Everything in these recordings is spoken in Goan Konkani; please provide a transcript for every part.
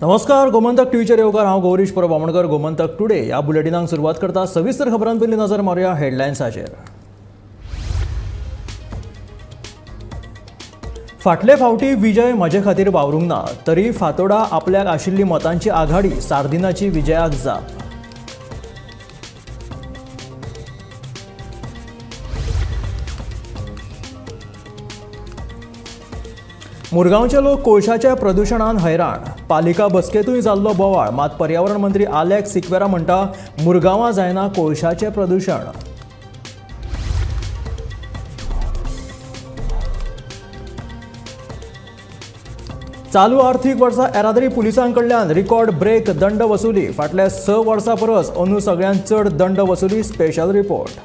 नमस्कार, गोमंतक टीव्हीचेर येवकार. हांव गौरीश परब आमोणकर. गोमंतक टुडे ह्या बुलेटिनाक सुरवात करता. सविस्तर खबरां पयलीं नजर मारुया हेडलायन्साचेर. फाटले फावटी विजय म्हजे खातीर वावरूंक ना तरी फातोडा आपल्याक आशिल्ली मतांची आघाडी, सार्दिनाची विजयाक जाप. मुरगांवचे लोक कोळशाच्या प्रदुशणान हैराण, पालिका बसकेंतूय जाल्लो बोवाळ. मात पर्यावरण मंत्री आलेक्स सिक्वेरा म्हणटा मुरगांवां जायना कोळशाचें प्रदुशण. चालू आर्थीक वर्सा येरादारी पुलिसां कडल्यान रिकॉर्ड ब्रेक दंड वसुली. फाटल्या 6 वर्सां परस अंदू सगळ्यांत चड दंड वसुली. Special report.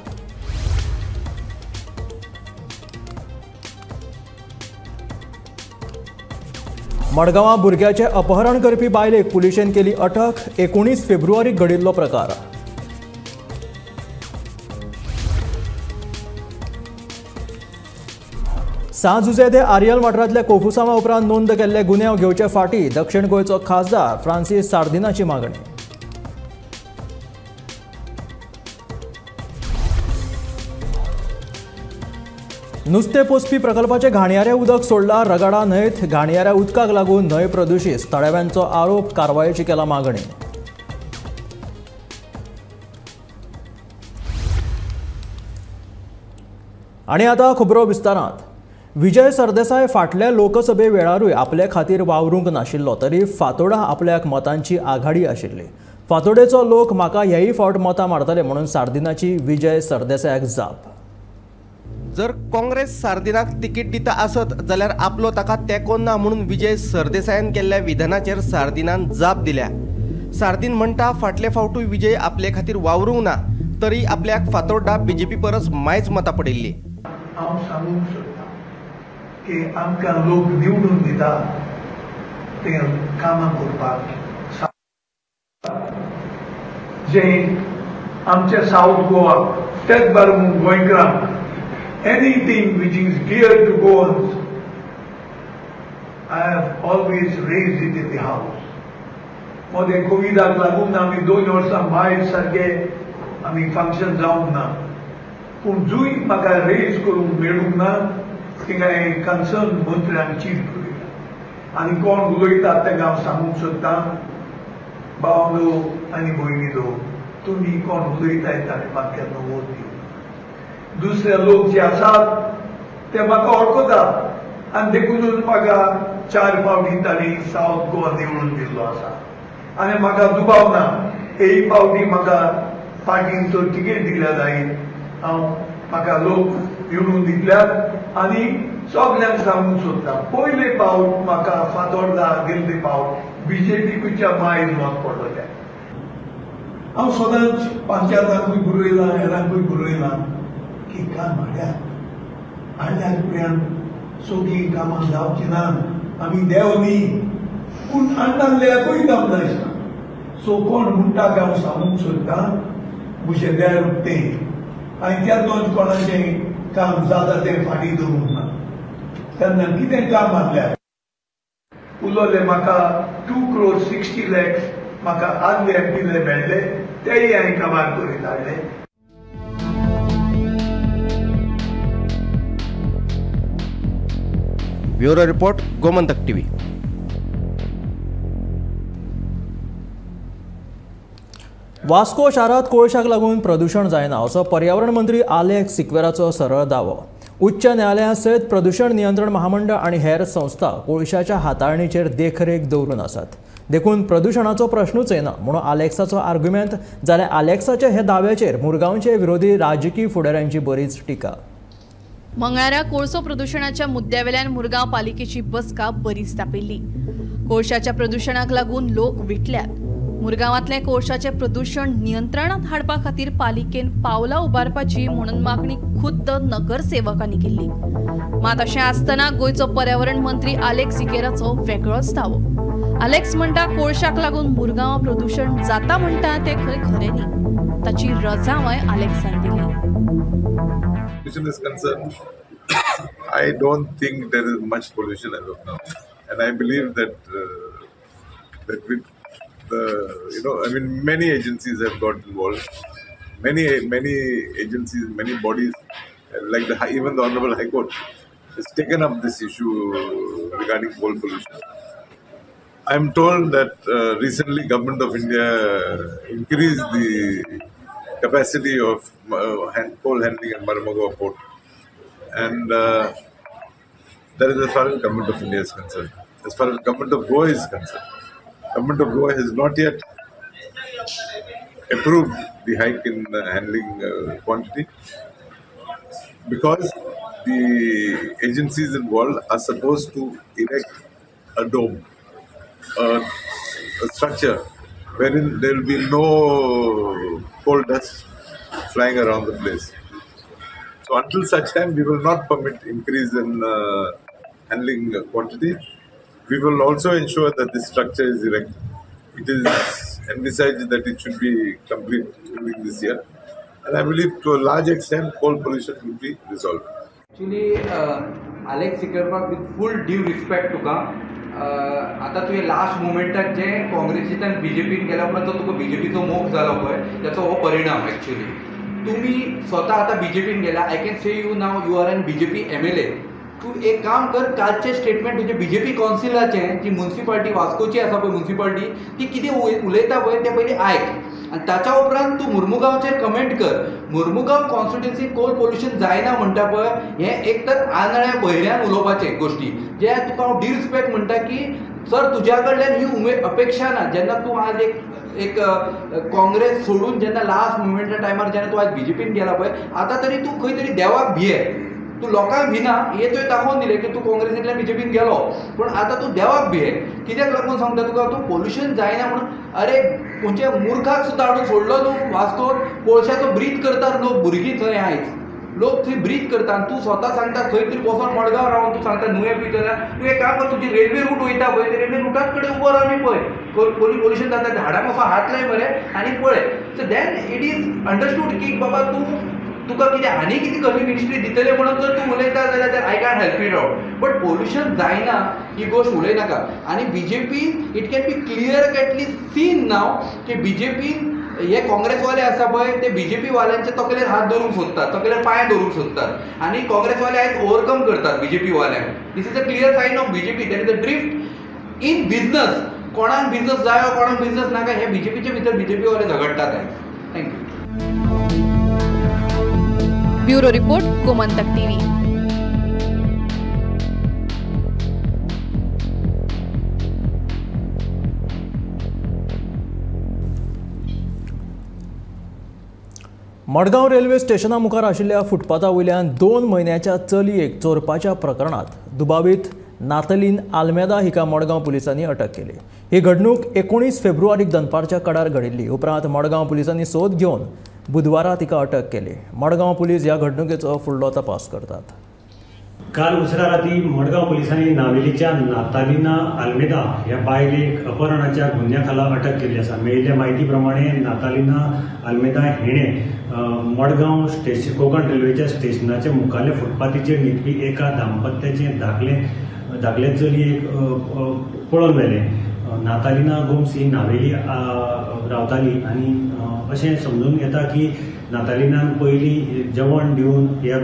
मडगांवां भुरग्याचें अपहरण करपी बायलेक पुलिशेन केली अटक. 19 फेब्रुवारीक घडिल्लो प्रकार. सां जुझे दे आरियल वाठारांतल्या कोफुसांवा उपरांत नोंद केल्ले गुन्यांव घेवचे फाटीं दक्षिण गोंयचो खासदार फ्रांसीस सार्दिनाची मागणी. नुस्तें पोसपी प्रकल्पाचें घाणयारें उदक सोडलां रगाडा न्हंयत. घाणयाऱ्या उदकाक लागून न्हंय प्रदुशीत, थळाव्यांचो आरोप, कारवायेची केला मागणी. आनी आतां खबरो विस्तारांत. विजय सरदेसाय फाटल्या लोकसभे वेळारूय आपले खातीर वावरूंक नाशिल्लो तरी फातोडा आपल्याक मतांची आघाडी आशिल्ली. फातोडेचो लोक म्हाका हेय फावट मतां मारतले म्हणून सार्दिनाची विजय सरदेसायाक जाप. जर काँग्रेस सार्दिनाक तिकीट दिता आसत जाल्यार आपलो ताका तेंको ना म्हणून विजय सरदेसायान केल्ल्या विधानाचेर सार्दिनान जाप दिल्या. सार्दीन म्हणटा फाटले फावटूय विजय आपले खातीर वावरूंक ना तरी आपल्याक फातोड्डा बीजेपी परस मायज मतां पडिल्ली. हांव सांगूंक सोदता की आमकां लोक निवडून दिता ते कामां करपाक, जे आमच्या सावथ गोवा तेच बरोबर गोंयकारांक anything which is dear to Goans, I have always raised it in the house. मदें कोविडाक लागून आमी 2 वर्सां मायर सारके आमी फंक्शन जावंक ना, पूण जूय म्हाका रेज करूंक मेळूंक ना थिंगा कन्सर्न मंत्र्यांक चीट बरयला आनी कोण उलयतात तांकां हांव सांगूंक सोदतां, भावंडो आनी भयणीलो, तुमी कोण उलयताय ताणें म्हाका केन्ना वोट दिवं. दुसरे लोक जे आसात ते म्हाका वळखतात आनी देखूनच म्हाका 4 फावटी तांणी सावथ गोवा निवडून दिल्लो आसा आनी म्हाका दुबाव ना एक फावटी म्हाका पार्टीन तो तिकेट दिल्या जायत, हांव म्हाका लोक निवडून दितल्यात. आनी सगल्यांक सांगूंक सोदता, पयले फावट म्हाका फातोर्डा गेल्ले फावट बीजेपीच्या मायज मत पडलें. हांव सदांच पंचायतांकूय बरयलां, हेरांकूय बरयलां की काम हाड्या हाडल्या उपरांत सगळीं कामां जावचीं ना, आमी देव न्ही, पूण अण्णाल्याकूय काम जायना. सो कोण म्हणटा काय हांव सांगूंक सोदतां, म्हजें देर तें आनी त्यातून कोणाचें काम जाता तें फाटीं दवरूंक ना. तेन्ना कितें काम आहल्यार उलोवलें म्हाका 2 crore 60 lakhs म्हाका आदले एमपीले मेळ्ळे, तेय हांवें कामार करीत हाडले. Bureau report, Gomantak TV. Vasco शारांत कोळशाक लागून प्रदुशण जायना असो पर्यावरण मंत्री आलेक्स सिक्वेराचो सरळ दावो. उच्च न्यायालया सयत प्रदुशण नियंत्रण महामंडळ आनी हेर संस्था कोळशाच्या हाताळणीचेर देखरेख दवरून आसात, देखून प्रदुशणाचो प्रश्नूच येना म्हणून आलेक्साचो आर्ग्युमेंट. जाल्यार आलेक्साच्या हे दाव्याचेर मुरगांवचे विरोधी राजकीय फुडाऱ्यांची बरीच टिका. मंगळारा कोळसो प्रदुशणाच्या मुद्द्यावेल्यान मुरगांव पालिकेची बसका बरीच तापिल्ली. कोळशाच्या प्रदुशणाक लागून लोक विटल्यात. मुरगांवांतलें कोळशाचें प्रदुशण नियंत्रणांत हाडपा खातीर पालिकेन पावलां उबारपाची म्हणून मागणी खुद्द नगरसेवकांनी केल्ली. मात अशें आसतना गोंयचो पर्यावरण मंत्री आलेक्स सिकेराचो वेगळोच दावो. आलेक्स म्हणटा कोळशाक लागून मुरगांवां प्रदुशण जाता म्हणटा तें खंय खरें न्ही, ताची रजांवय आलेक्सान दिली. Is concerned, I don't think there is much pollution as of now, and I believe that that with the, you know, I mean, many agencies have got involved. Many agencies, many bodies, like the even the Honorable High Court has taken up this issue regarding coal pollution. I am told that recently Government of India increased the capacity of coal handling at Marmagoa Port, and that is as far as Government of India is concerned. As far as Government of Goa is concerned, Government of Goa has not yet approved the hike in handling quantity, because the agencies involved are supposed to erect a dome, a structure wherein there will be no coal dust flying around the place. So until such time, we will not permit increase in handling quantity. We will also ensure that this structure is erected. It is envisaged that it should be complete during this year, and I believe to a large extent coal pollution will be resolved. Actually, Alex Sequeira, with full due respect तुका, आतां तुवें लास्ट मुमेंटाक जे काँग्रेसींतल्यान बीजेपीन गेल्या उपरांत जो तुका बीजेपीचो मोग जालो पळय ताचो हो परिणाम. एक्चुअली तुमी स्वता आतां बीजेपीन गेल्या, I can say you now you are an BJP MLA. तूं एक काम कर, कालचें स्टेटमेंट तुजें बीजेपी कावन्सिलाचें, जी मुन्सिपाल्टी वास्कोची आसा पळय मुन्सिपाल्टी, ती कितें उलयता पळय तें पयलीं आयक आनी ताच्या उपरांत तूं मुर्मुगांवचेर कमेंट कर. मुर्मुगांव कॉन्स्टिट्युएन्सी कोल पोल्युशन जायना म्हणटा पळय, हें एक तर आंधळ्या बहिऱ्यान उलोवपाचें गोश्टी, जे तुका हांव डिरिस्पेक्ट म्हणटा की सर तुज्या कडल्यान ही उमेद अपेक्षा ना. जेन्ना तूं आज एक एक काँग्रेस सोडून जेन्ना लास्ट मुमेंटा टायमार जेन्ना तूं आज बीजेपीन गेला पळय, आतां तरी तूं खंय तरी देवाक भिये, तूं लोकांक भिना हें तुवें दाखोवन दिलें की तूं काँग्रेसींतल्यान बीजेपीन गेलो, पूण आतां तूं देवाक भिये. कित्याक लागून सांगता तुका, तूं पोल्युशन जायना म्हणून अरे खंयच्या मुर्खाक सुद्दां हाडून सोडलो तूं वास्कोन. कोळशाचो ब्रीथ करतात लोक, भुरगीं थंय आयज लोक थंय ब्रीथ करता आनी तूं स्वता सांगता खंय तरी बसोन मडगांव रावन तूं सांगता नुवें पितना. तूं एक काम कर, तुजी रेल्वे रूट वयता पळय ते रेल्वे रुटाच कडेन उबो रावन पळय पोल्युशन जाता, झाडां कसो हात लाय मरे आनी पळय. So then it is understood की बाबा तूं तुका कितें आनी कितें कसली मिनिस्ट्री दितले म्हणून जर तूं उलयता जाल्यार I can't help it out. But pollution जायना ही गोश्ट उलयनाका. आनी BJP it can be clear cutly seen now की बीजेपीन हे काँग्रेसवाले आसा पळय ते बीजेपी वाल्यांच्या तकलेर हात दवरूंक सोदतात, तकलेर पांय दवरूंक सोदतात आनी काँग्रेसवाले आयज ओवरकम करतात BJP वाल्यांक. This is a clear sign of BJP. There is a drift in business. कोणाक बिजनस जाय वा कोणाक बिजनस नाका हे बीजेपीचे भितर बीजेपी वाले झगडटात आयज. Thank you. Bureau report, Gomantak TV. Madgaon railway स्टेशना मुखार आशिल्ल्या फुटपाथा वयल्यान 2 म्हयन्याच्या चलयेक चोरपाच्या प्रकरणांत दुबावीत नातलीन आल्मेदा हिका मडगांव पुलिसांनी अटक केली. ही घडणूक 19 फेब्रुवारीक दनपारच्या कडार घडिल्ली. उपरांत मडगांव पुलिसांनी सोद घेवन बुधवारा तिका अटक केली. मडगांव पुलीस ह्या घडणुकेचो फुडलो तपास करतात. काल उसरा राती मडगांव पुलिसांनी नावेलीच्या नातालिना आल्मेदा ह्या बायलेक अपहरणाच्या गुन्ह्या खाला अटक केल्ली आसा. मेळिल्ल्या म्हायती प्रमाणे नातालिना आल्मेदा हिणें मडगांव स्टेशन कोंकण रेल्वेच्या स्टेशनाच्या मुखाल्ल्या फुटपाथीचेर न्हिदपी एका दाम्पत्याचें धाकले चलयेक पळोवन व्हेलें. नातालिना गोम्स ही नावेली रावताली आनी अशें समजून येता की नातालिनान पयलीं जेवण दिवन ह्या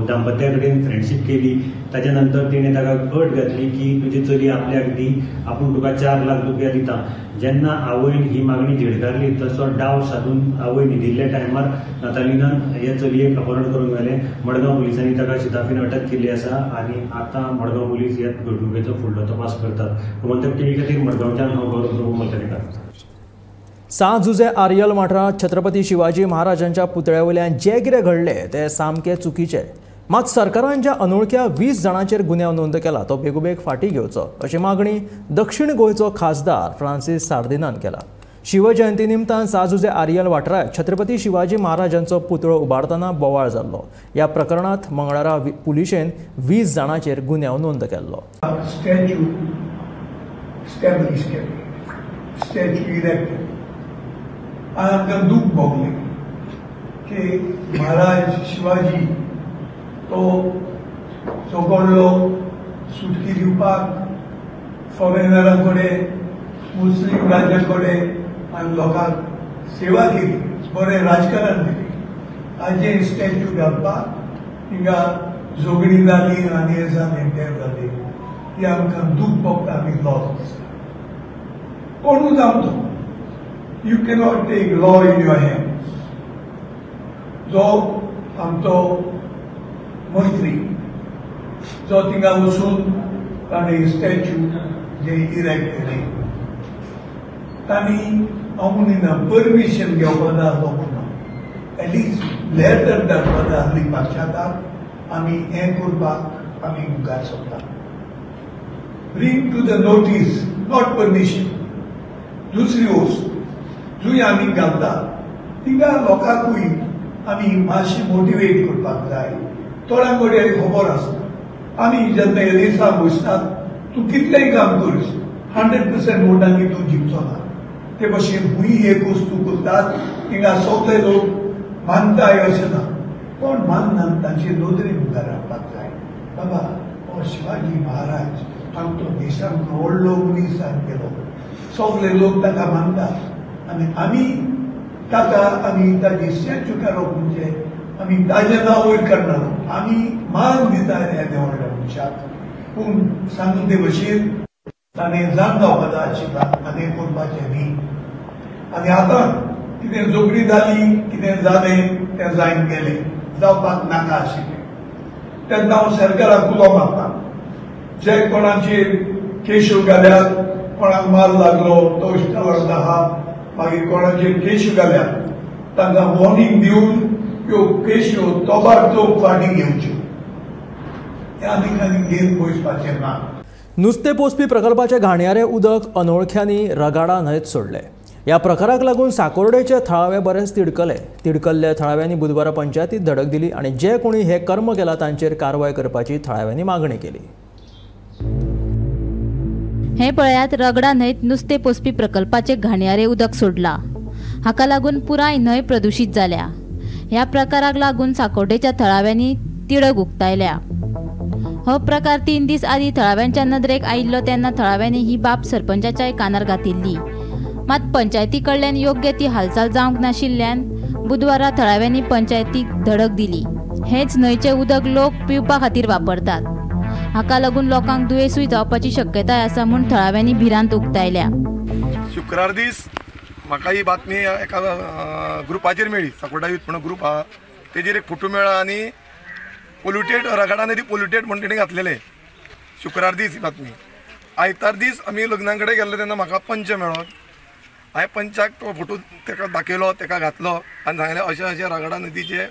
दाम्पत्या कडेन फ्रेंडशीप केली. ताच्या नंतर तिणें ताका अट घातली की तुजी चली आपल्याक दी, आपूण तुका 4 लाख रुपया दिता. जेन्ना आवयन ही मागणी झिडकारली तसो डाव सादून आवय न्हिदिल्ल्या टायमार नातालिनान हे चलयेक अपहरण करून व्हेलें. मडगांव पुलिसांनी ताका शिताफीन अटक केल्ली आसा आनी आतां मडगांव पुलीस ह्या घडणुकेचो फुडलो तपास करतात. गोमंतक टीव्ही खातीर मडगांवच्यान हांव गौरव प्रभू मलकरीकार. सांत जुझे आर्यल वाठारांत छत्रपती शिवाजी महाराजांच्या पुतळ्या वयल्यान जे कितें घडलें तें सामकें चुकीचें. मात सरकारान ज्या अनोळख्या 20 जाणांचेर गुन्यांव नोंद केला तो बेगोबेग फाटीं घेवचो अशी मागणी दक्षिण गोंयचो खासदार फ्रांसीस सार्दिनान केला. शिवजयंती निमतान सांत जुझे आर्यल वाठारांत छत्रपती शिवाजी महाराजांचो पुतळो उबारतना बोवाळ जाल्लो. ह्या प्रकरणांत मंगळारा पुलिशेन 20 जाणांचेर गुन्यांव नोंद केल्लो. आनी आमकां दूख भोगलें की महाराज शिवाजी तो झगडलो सुटकी दिवपाक फॉरेनरां कडेन, मुस्लीम राज्या कडेन आनी लोकांक सेवा केली, बरें राजकारण दिलें. हाजें स्टॅच्यू घालपाक हिंगा झगडी जाली आनी हें जालें तें जालें, ती आमकां दूख भोगता, आमी लॉस दिसता. कोणूच आमचो you cannot take law in your hands. जो आमचो मंत्री जो थिंगा वचून ताणें स्टॅच्यू जे इरेक्ट केले, तांणी हांव म्हणिना परमिशन घेवपा जाय आसलो म्हणून, एटलिस्ट लेटर धाडपा जाय आसली पक्षांत आमी हें करपाक आमी मुखार सरता. Bring to the notice, not permission. दुसरी वस्त जंय आमी घालता थिंगा लोकांकूय आमी मातशें मोटिवेट करपाक जाय. थोड्यां कडेन खबर आसता आमी जेन्ना एलेसांक बसतात तूं कितलेंय काम करीस 100% वोटांनी तूं जिखचो ना. ते भशेन खूंय एक वस्तू करतात थिंगा सगळे लोक मानताय अशें ना, कोण मानना तांचे नदरे मुखार हाडपाक जाय. बाबा हो शिवाजी महाराज आमचो देशांत व्हडलो मनीस जावन गेलो, सगळे लोक ताका मानतात आनी आमी ताका आमी ताजी स्टॅच्यू काडप म्हणजे आमी ताजें नांव वयर काडना, आमी मान दिता ह्या व्हडल्या मनशाक. पूण सांगून ते भशेन ताणें जाण जावपा जाय आशिल्ला आनी करपाचें न्ही. आनी आतां कितें झगडी जाली, कितें जालें तें जायन गेलें, जावपाक नाका आशिल्लें. तेन्ना हांव सरकाराक उलो मारता, जे कोणाचेर केश्यो घाल्यात, कोणाक माल लागलो तो इश्टावर आहा, मागीर कोणाचेर केश्यो घाल्यात तांकां वॉर्निंग दिवन ह्यो केश्यो तोबाडतोब फाटीं घेवच्यो, हे आनीक आनी घेवन बसपाचें ना. नुस्तें पोसपी प्रकल्पाचे घाणयारे उदक अनोळख्यांनी रगाडा न्हंयेत सोडले. ह्या प्रकाराक लागून साकोर्डेचे थळावे बरेच तिडकले. तिडकल्ल्या थळाव्यांनी बुधवारा पंचायतीत धडक दिली आनी जे कोणी हे कर्म केला तांचेर कारवाय करपाची थळाव्यांनी मागणी केली. हे पळयात, रगडा न्हंयेत नुस्तें पोसपी प्रकल्पाचे घाणयारे उदक सोडला. हाका लागून पुराय न्हंय प्रदूशीत जाल्या. ह्या प्रकाराक लागून साकोर्डेच्या थळाव्यांनी तिडक उक्तायल्या. हो प्रकार 3 दीस आदीं थळाव्यांच्या नदरेक आयिल्लो तेन्ना थळाव्यांनी ही बाब सरपंचाच्याय कानार घातिल्ली. मात पंचायती कडल्यान योग्य ती हालचाल जावंक नाशिल्ल्यान बुधवारा थळाव्यांनी पंचायतीक धडक दिली. हेच न्हंयचें उदक लोक पिवपा खातीर वापरतात. हाका लागून लोकांक दुयेंसूय जावपाची शक्यताय आसा म्हूण थळाव्यांनी भिरांत उक्तायल्या. शुक्रार दीस म्हाका ही बातमी एका ग्रुपाचेर मेळ्ळी, साकोर्डा यूथ म्हणून ग्रुप आहा तेजेर एक फोटो मेळ्ळा आनी पोल्युटेड रगाडा नदी पोल्युटेड म्हणून तेणी घातलेले. शुक्रार दीस ही बातमी. आयतार दीस आमी लग्ना कडेन गेल्ले तेन्ना म्हाका पंच मेळ्ळो. हांवें पंचाक तो फोटो ताका दाखयलो, ताका घातलो आनी सांगलें अशें अशें रगाडा नदीचे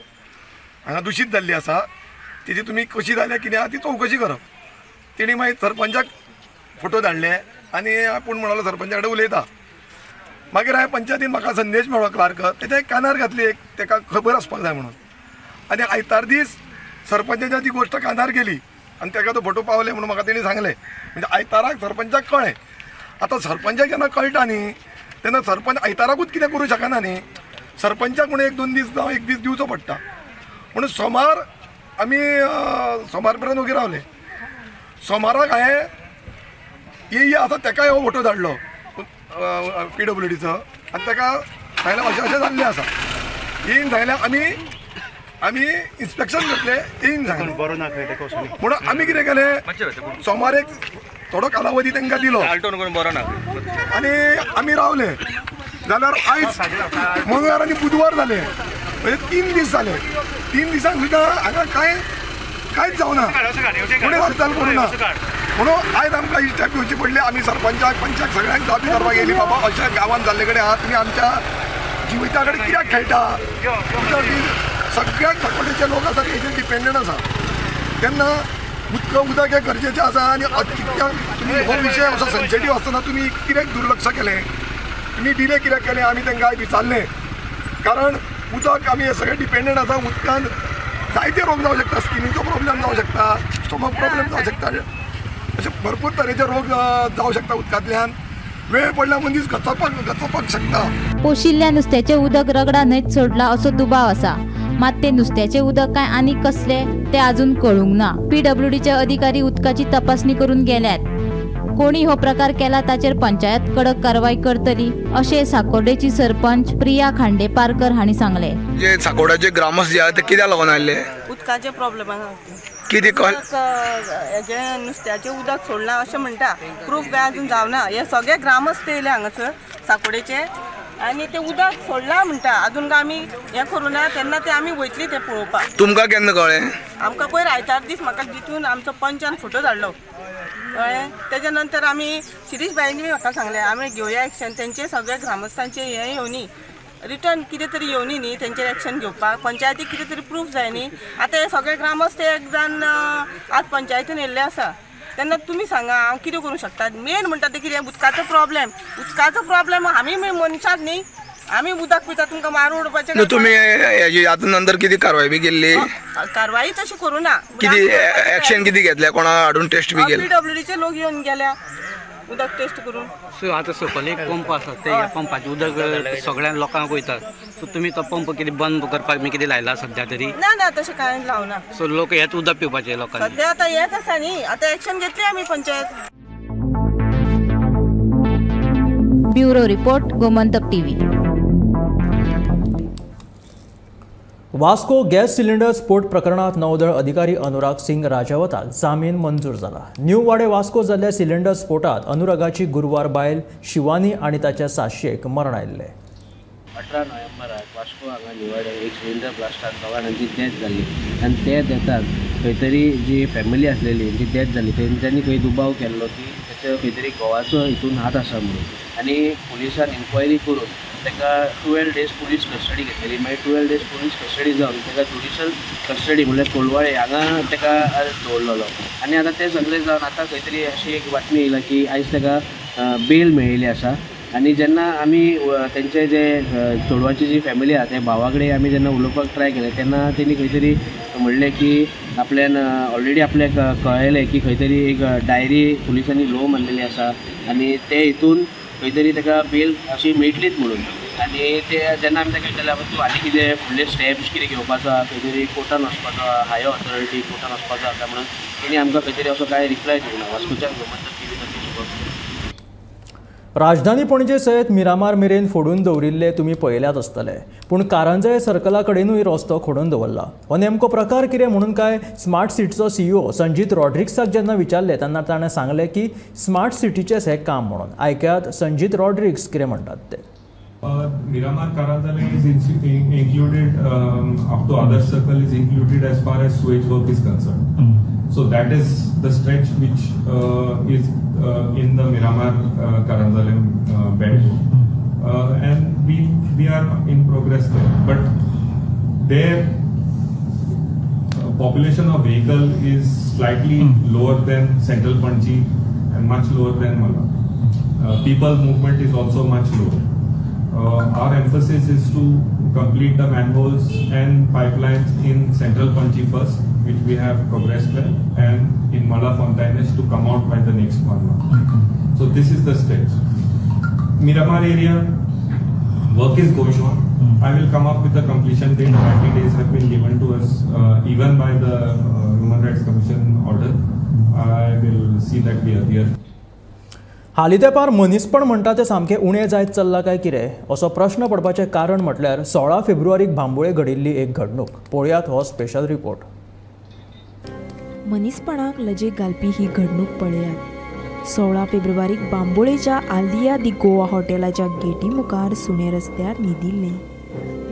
हांगा दुशीत जाल्ली आसा, तेजी तुमी कशी जाल्या कितें आहा ती चवकशी करप. तेणी मागीर सरपंचाक फोटो धाडले आनी आपूण म्हणलो सरपंचा कडेन उलयता. मागीर हांवें पंचायतीन म्हाका संदेश मेळ्ळो क्लार्क, तेच्या कानार घातली एक, ताका खबर आसपाक जाय म्हणून. आनी आयतार दीस सरपंचाच्या ती गोश्ट कानार गेली आनी ताका तो फोटो पावले म्हणून म्हाका तेणी सांगलें. म्हणजे आयताराक सरपंचाक कळ्ळें. आतां सरपंचाक जेन्ना कळटा न्ही तेन्ना सरपंच आयताराकूच कितें करूं शकना न्ही, सरपंचाक म्हणून 1-2 दीस जावं 1 दीस दिवचो पडटा. म्हणून सोमार आमी सोमार पर्यंत ओगी रावले. सोमाराक हांवें ये आसा ताकाय हो फोटो धाडलो PWDचो आनी ताका सांगलें अशें अशें जाल्लें आसा. येयन सांगलें आमी आमी इन्स्पेक्शन करतले, येयन सांगलें. म्हणून आमी कितें केलें, सोमार एक थोडो कालावधी तांकां दिलो आनी आमी रावले. जाल्यार आयज मंगळार आनी बुधवार जाले, म्हणजे 3 दीस जाले. 3 दिसांक सुद्दां हांगा कांय कांयच जावना, कोणी हालचाल करूं ना. म्हणून आयज आमकां ही स्टेप घेवची पडली. आमी सरपंचाक पंचाक सगळ्यांक जाप विचारपाक गेली, बाबा अशें गांवांत जाल्ले कडेन आहा, तुमी आमच्या जिविता कडेन कित्याक खेळटा? सगळ्याक साकोड्डेचे लोक आसा तेजेर डिपेंडंट आसा. तेन्ना उदक हें गरजेचें आसा आनी कित्याक तुमी हो विशय असो सेन्सिटीव आसतना तुमी कित्याक दुर्लक्ष केलें, तुमी डिले कित्याक केलें? आमी तांकां आयज विचारलें. कारण उदक आमी हे सगळे डिपेंडंट आसा. उदकान जायते रोग जावं शकता, स्किनीचो प्रॉब्लेम जावं शकता, स्टोमक प्रॉब्लेम जावं शकता, अशे भरपूर तरेचे रोग जावं शकता उदकांतल्यान. वेळ पडल्यार मनीस गचोवपाक शकता. पोशिल्ल्या नुस्त्याचें उदक रगडा न्हंयत सोडला असो दुबाव आसा. मात ते नुस्त्याचें उदक काय आनी कसलें तें अजून कळूंक ना. PWDचे अधिकारी उदकाची तपासणी करून गेल्यात. कोणी हो प्रकार केला ताचेर पंचायत कडक कारवाय करतली अशें साकोर्डेची सरपंच प्रिया खांडेपारकर हांणी सांगलें. जे साकोर्डाचे ग्रामस्थ जे आहा ते कित्याक लागून आयिल्ले? उदकाचे प्रॉब्लेम आहा. कितें हेजें नुस्त्याचें उदक सोडलां अशें म्हणटा, प्रूफ काय अजून जावना. हे सगळे ग्रामस्थ येयले हांगासर साकोडेचे आनी ते उदक सोडलां म्हणटा, अजून काय आमी हें करूं ना. तेन्ना ते आमी वयतली ते पळोवपाक. तुमकां केन्ना कळ्ळें? आमकां पयर आयतार दीस म्हाका जितून आमचो पंचान फोटो धाडलो, कळ्ळें. तेच्या नंतर आमी शिरीष बाईंनी म्हाका सांगलें आमी घेवया एक्शन. तेंचे सगळे ग्रामस्थांचे हें येवनी रिटर्न कितें तरी येवनी न्ही तेंचेर एक्शन घेवपाक, पंचायतीक कितें तरी प्रूफ जाय न्ही. आतां हे सगळे ग्रामस्थ एक जाण आज पंचायतीन येयल्ले आसा, तेन्ना तुमी सांगा हांव कितें करूंक शकता. मेन म्हणटा तें कितें उदकाचो प्रॉब्लेम. उदकाचो प्रॉब्लेम आमी मनशांच न्ही, आमी उदक पिता, तुमकां मारून उडोवपाचें. तुमी आतां नंतर कितें कारवाय बी केल्ली? कारवाय तशी करूं ना. कितें एक्शन कितें घेतलें? कोणा हाडून टेस्ट बी केली? पीडब्ल्यूडीचे लोक येवन गेल्या उदक टेस्ट करून. सो आतां सकयल एक पंप आसा, ते ह्या पंपाचें उदक सगळ्या लोकांक वयता. सो तुमी तो पंप कितें बंद करपाक बी कितें लायला सद्या तरी? ना ना, तशें कांय लावना. सो लोक हेंच उदक पिवपाचें लोकांनी सद्या आतां हेंच आसा न्ही. आतां एक्शन घेतली आमी panchayat. Bureau report, Gomantak TV. Vasco gas cylinder स्फोट प्रकरणात नौदळ अधिकारी अनुराग सिंग राजावताक जामीन मंजूर जाला. न्यू वाडे वास्को जाल्ल्या सिलिंडर स्फोटात अनुरागाची गुरवार बायल शिवानी आनी ताच्या सासयेक मरण आयिल्लें. 18 नोव्हेंबराक वास्को हांगा निवाडे एक सिलिंडर ब्लास्टान दोगा जाणांची डेथ जाली आनी ते डेथाक खंय तरी जी फॅमिली आसलेली जी डेथ जाली तेंच्यांनी खंय दुबाव केल्लो की तेचो खंय तरी घोवाचो हितून हात आसा म्हणून, आनी पुलिसान इन्क्वायरी करून ताका 12 डेज पुलीस कस्टडी घेतलेली. मागीर 12 डेज पुलीस कस्टडी जावन ताका ज्युडिशल कस्टडी म्हणल्यार कोलवाळे हांगा ताका दवरलेलो. आनी आतां तें सगळें जावन आतां खंय तरी अशी एक बातमी येयला की आयज ताका बेल मेळिल्ली आसा. आनी जेन्ना आमी तेंचे जे चेडवाची जी फॅमिली आसा त्या भावा कडेन आमी जेन्ना उलोवपाक ट्राय केलें तेन्ना तेणी खंय तरी म्हणलें की आपल्यान ऑलरेडी आपल्याक कळयलें की खंय तरी एक डायरी पुलिसांनी लो मारलेली आसा आनी ते हितून खंय तरी ताका बेल अशी मेळटलीच म्हणून. आनी ते जेन्ना आमी ताका विचारलें तूं आनी कितें फुडले स्टेप्स कितें घेवपाचो आहा, खंय तरी कोर्टान वचपाचो आहा, हायर ऑथॉरिटी कोर्टान वचपाचो आसा म्हणून तेणी आमकां खंय तरी असो कांय रिप्लाय दिवंक ना. वास्कोच्यान गोमंतक टीव्ही. राजधानी पणजे सयत मिरामार मेरेन फोडून दवरिल्ले तुमी पळयल्यात आसतले, पूण कारंजळे सर्कला कडेनूय रस्तो खोडून दवरला. हो नेमको प्रकार कितें म्हणून काय स्मार्ट सिटीचो सीईओ संजीत रॉड्रिक्साक जेन्ना विचारलें तेन्ना ताणें सांगलें की स्मार्ट सिटीचेंच हें काम म्हणून. आयकयात संजीत रॉड्रिक्स कितें म्हणटात ते. Miramar Caranzalem is included up to other circle is included as far as sewage work is concerned. So that is the stretch which is in the Miramar Caranzalem belt, and we are in progress there. But their population of vehicle is slightly lower than Central Panchi and much lower than Mala. People movement is also much lower. Our emphasis is to complete the manholes and pipelines in Central Panchi first, which we have progressed well, and in Mala Fontaines to come out by the next 1 month. So this is the stage. Miramar area work is going on. I will come up with the completion date. 90 days have been given to us even by the Human Rights Commission order. I will see that we adhere. हालीं तेंपार मनीसपण म्हणटा तें सामकें उणें जायत चल्लां काय कितें असो प्रश्न पडपाचें कारण म्हटल्यार 16 फेब्रुवारीक बांबोळे घडिल्ली एक घडणूक. पळयात हो स्पेशल रिपोर्ट. मनीसपणाक लजेक घालपी ही घडणूक पळयात. 16 फेब्रुवारीक बांबोळेच्या आलिया दी गोवा हॉटेलाच्या गेटी मुखार सुणें रस्त्यार न्हिदिल्लें.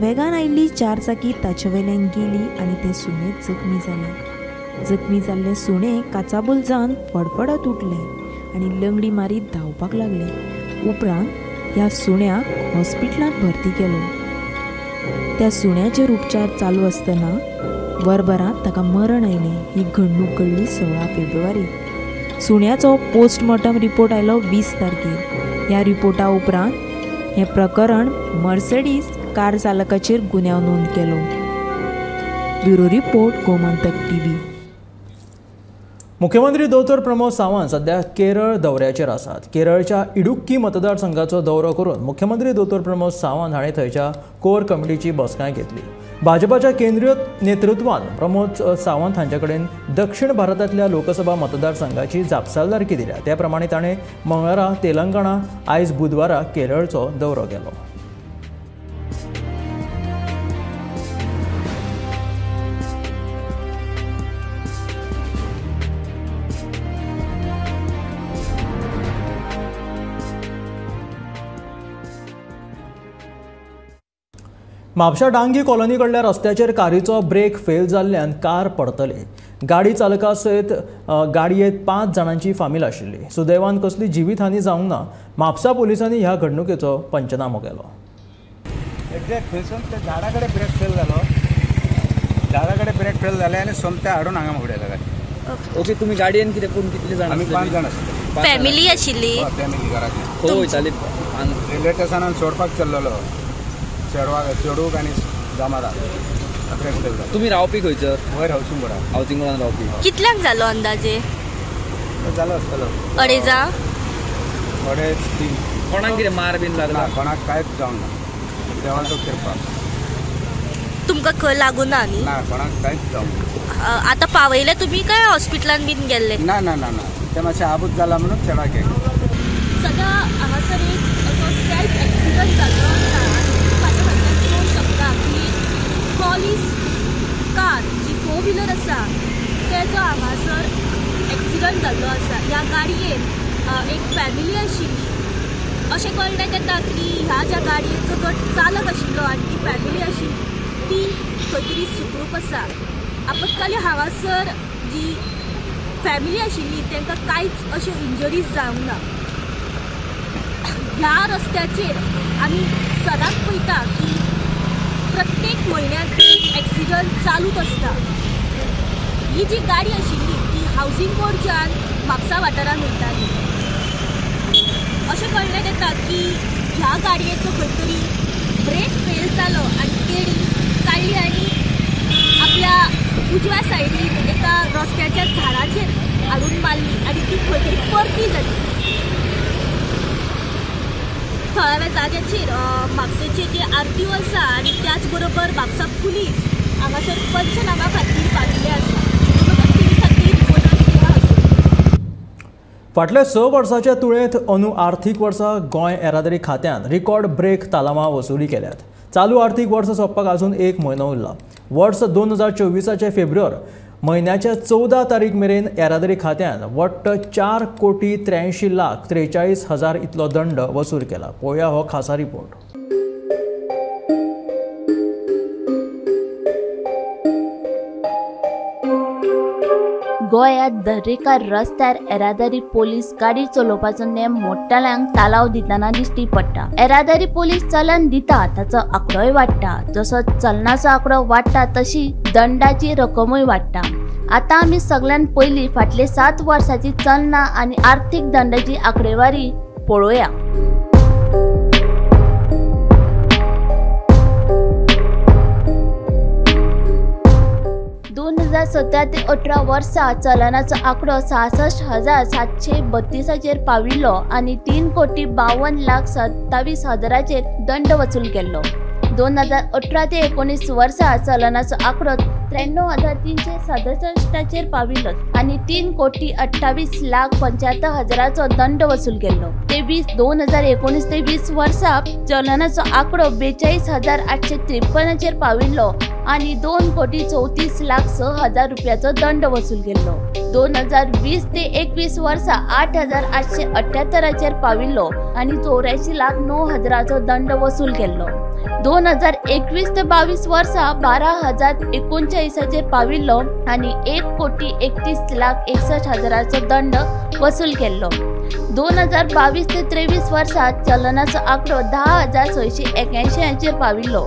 वेगान आयिल्ली चारचाकी ताचे वेल्यान गेली आनी तें सुणें जखमी जालें. जखमी जाल्लें सुणें काचाबूल जावन फडफडत उठलें आनी लंगडी मारीत धांवपाक लागलें. उपरांत ह्या सुण्याक हॉस्पिटलांत भरती केलो. त्या सुण्याचेर उपचार चालू आसतना वरभरांत ताका मरण आयलें. ही घडणूक घडली 16 फेब्रुवारीक. सुण्याचो पोस्टमॉर्टम रिपोर्ट आयलो 20 तारखेर. ह्या रिपोर्टा उपरांत हें प्रकरण मर्सडीज कार चालकाचेर गुन्यांव नोंद केलो. Bureau report, Gomantak TV. मुख्यमंत्री दोतोर प्रमोद सावंत सध्या केरळ दौऱ्याचेर आसात. केरळच्या इडुक्की मतदारसंघाचो दौरो करून मुख्यमंत्री दोतोर प्रमोद सावंत हांणी थंयच्या कोर कमिटीची बसकाय घेतली. भाजपाच्या केंद्रीय नेतृत्वान प्रमोद सावंत हांचे कडेन दक्षिण भारतांतल्या लोकसभा मतदारसंघाची जापसालदारकी दिल्या. त्या प्रमाणे ताणें मंगळारा तेलंगणा, आयज बुधवारा केरळचो दौरो केलो. म्हापशा डांगी कॉलनी कडल्या रस्त्याचेर कारीचो ब्रेक फेल जाल्ल्यान कार पडतली. गाडी चालका सयत गाडयेंत 5 जाणांची फामील आशिल्ली. सुदैवान कसली जिवीतहानी जावंक ना. म्हापसा पोलिसांनी ह्या घडणुकेचो पंचनामो केलो. एक्झॅक्ट थंयसून त्या झाडा कडेन ब्रेक फेल जालो. झाडा कडेन ब्रेक फेल जाले आनी सोमते हाडून हांगा उडयला गाडी. ओके, तुमी गाडयेन कितें कोण कितले जाण? आमी 5 जाण आसले. फॅमिली आशिल्ली? फॅमिली घरांतली. खंय वयताली? रेल्वे स्टेशनान सोडपाक चल्लेलो. चेडूक आनी जामारा. तुमी रावपी खंयसर? वयर हावसिंग बोर्डान. हावसिंग बोर्डान रावपी. कितल्यांक जालो अंदाजे? जालो आसतलो 2:30 2.5-3. कोणाक कितें मार बीन लागला? कोणाक कांयच जावंक ना, देवाचो कृपा. तुमकां खंय लागूं ना न्ही? ना, कोणाक कांयच जावंक ना. आतां पावयले तुमी काय हॉस्पिटलान बीन गेल्ले? ना ना ना ना, ते मातशें आबूज जाला म्हणून चेडवाक गेले. सगळ्या हांगासर एक असो सेल्फ एक्सिडंट जाल्लो आसा आनी म्हाज्या फाटल्यान पळोवंक शकता की पॉलीस कार जी 4 व्हिलर आसा तेजो हांगासर एक्सिडंट जाल्लो आसा. ह्या गाडयेन एक फॅमिली आशिल्ली. अशें कळण्याक येता की ह्या ज्या गाडयेचो जो चालक आशिल्लो आनी ती फॅमिली आशिल्ली ती खंय तरी सुखरूप आसा. आपत्काली हांगासर जी फॅमिली आशिल्ली तांकां कांयच अश्यो इंजरीज जावंक ना. ह्या रस्त्याचेर आमी सदांच पळयता की प्रत्येक म्हयन्याक एक एक्सिडंट चालूच आसता. ही जी गाडी आशिल्ली ती हावसिंग बोर्डच्यान म्हापसा वाठारांत वयताली. अशें कळण्याक येता की ह्या गाडयेचो खंय तरी ब्रेक फेल जालो आनी तेणी काडली आनी आपल्या उजव्या सायडीन एका रस्त्याच्या झाडाचेर हाडून मारली आनी ती खंय तरी परती जाली. थळाव्या जाग्याचेर म्हापशेचे जे आरटीओ आसा आनी त्याच बरोबर म्हापसा पुलीस हांगासर पंचनामा खातीर पाविल्ले आसा. फाटल्या 6 वर्साच्या तुळेंत अंदू आर्थीक वर्सा गोंय येरादारी खात्यान रिकॉर्ड ब्रेक तालामां वसुली केल्यात. चालू आर्थीक वर्स सोंपपाक अजून 1 म्हयनो उरला. वर्स 2024 फेब्रुवार म्हयन्याच्या 14 तारीख मेरेन येरादारी खात्यान वट्ट 4,83,43,000 इतलो दंड वसूल केला. पळोवया हो खासा रिपोर्ट. गोंयांत दरेका रस्त्यार येरादारी पोलीस गाडी चलोवपाचो नेम मोडटल्यांक तालाव दितना दिश्टी पडटा. येरादारी पोलीस चलन दिता ताचो आंकडोय वाडटा. जसो चलनाचो आंकडो वाडटा तशी दंडाची रक्कमूय वाडटा. आतां आमी सगळ्यान पयलीं फाटले 7 वर्सांची चलना आनी आर्थीक दंडाची आंकडेवारी पळोवया. दोन 2017 ते 18 वर्सा चलनाचो आंकडो 66,732 पाविल्लो आनी 3,52,27,000 दंड वसूल केल्लो. 2018 ते 19 वर्सा चलनाचो आंकडो 93,367 पाविल्लो आनी 3,28,75,000 दंड वसूल केल्लो. ते 2019 ते 20 वर्सा चलनाचो आंकडो 42,853 पाविल्लो आनी 2,34,06,000 रुपयाचो दंड वसूल केल्लो. 2020 ते 21 वर्सा 8,878 पाविल्लो आनी 84,09,000 दंड वसूल केल्लो. 2021 ते 22 वर्सा 12,039 पाविल्लो आनी 1,31,61,000 दंड वसूल केल्लो. 2022 ते 23 वर्सा चलनाचो आंकडो 10,681 पाविल्लो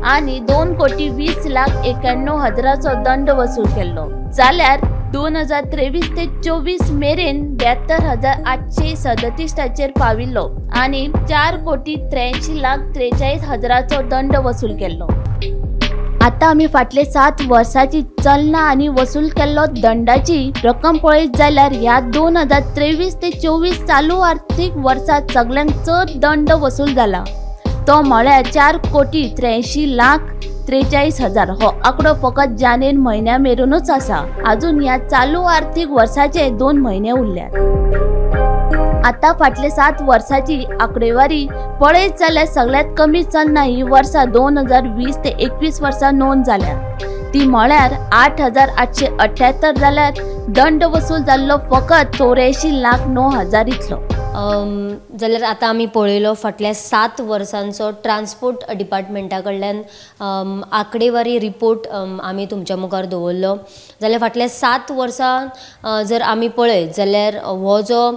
आनी 2,20,91,000 दंड वसूल केल्लो. जाल्यार 2023 ते 24 मेरेन 72,837 पाविल्लो आनी 4,83,43,000 दंड वसूल केल्लो. आतां आमी फाटले 7 वर्सांची चलना आनी वसूल केल्लो दंडाची रक्कम पळयत जाल्यार ह्या 2023 ते 24 चालू आर्थीक वर्सांत सगळ्यांत चड दंड वसूल जाला तो म्हळ्यार 4,83,43,000। हो आंकडो फकत जानेर म्हयन्या मेरेनूच आसा। अजून ह्या चालू आर्थीक वर्साचे 2 म्हयने उरल्यात। आता फाटले 7 वर्साची आंकडेवारी पळयत जाल्यार सगळ्यांत कमी चलना ही वर्सा 2020 ते 21 वर्सा नोंद जाल्या ती म्हळ्यार 8,878 जाल्यार दंड वसूल जाल्लो फकत 84,09,000 इतलो। जाल्यार आतां आमी पळयलो फाटल्या 7 वर्सांचो ट्रान्सपोर्ट डिपार्टमेंटा कडल्यान आंकडेवारी रिपोर्ट आमी तुमच्या मुखार दवरलो। जाल्यार फाटल्या 7 वर्सां जर आमी पळयत जाल्यार हो जो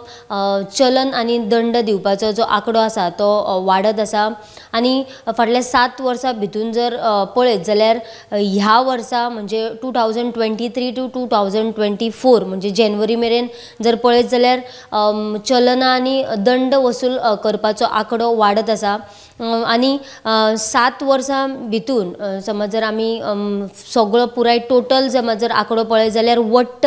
चलन आनी दंड दिवपाचो जो आंकडो आसा तो वाडत आसा आनी फाटल्या 7 वर्सां भितून जर पळयत जाल्यार ह्या वर्सा म्हणजे 2023 टू 2024 म्हणजे जानेवारी मेरेन जर पळयत जाल्यार चलना आनी दंड वसूल करपाचो आंकडो वाडत आसा आनी 7 वर्सां भितून समज जर आमी सगळो पुराय टोटल समज जर आंकडो पळयत जाल्यार वट्ट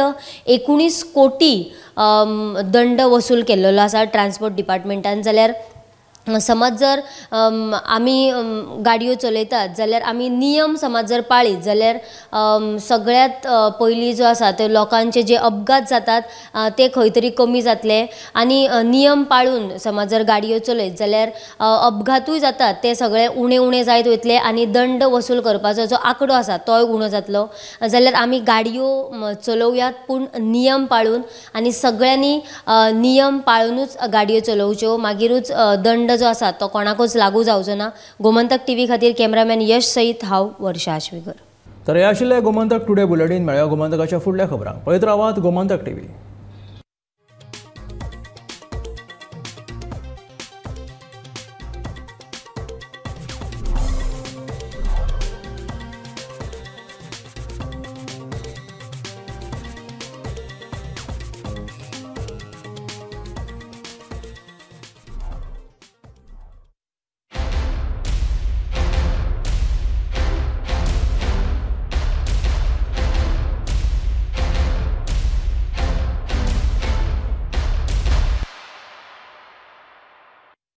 19 कोटी दंड वसूल केल्लो आसा ट्रान्सपोर्ट डिपार्टमेंटान। जाल्यार समज जर आमी गाडयो चलयतात जाल्यार आमी नियम समज जर पाळीत जाल्यार सगळ्यांत पयलीं जो आसा ते लोकांचे जे अपघात जातात ते खंय तरी कमी जातले आनी नियम पाळून समज जर गाडयो चलयत जाल्यार अपघातूय जातात ते सगळे उणे उणे जायत वयतले आनी दंड वसूल करपाचो जो आंकडो आसा तोय उणो जातलो। जाल्यार आमी गाडयो चलोवयात पूण नियम पाळून आनी सगळ्यांनी नियम पाळुनूच गाडयो चलोवच्यो, मागीरूच दंड जो आसा तो कोणाकूच लागू जावचो ना। गोमंतक टीव्ही खातीर कॅमेरामॅन यश सहित हांव वर्षा आश्वेकर। तर हे आशिल्लें गोमंतक टुडे बुलेटीन। मेळया गोमंतकाच्या फुडल्या खबरांक। पळयत रावात गोमंतक टीव्ही।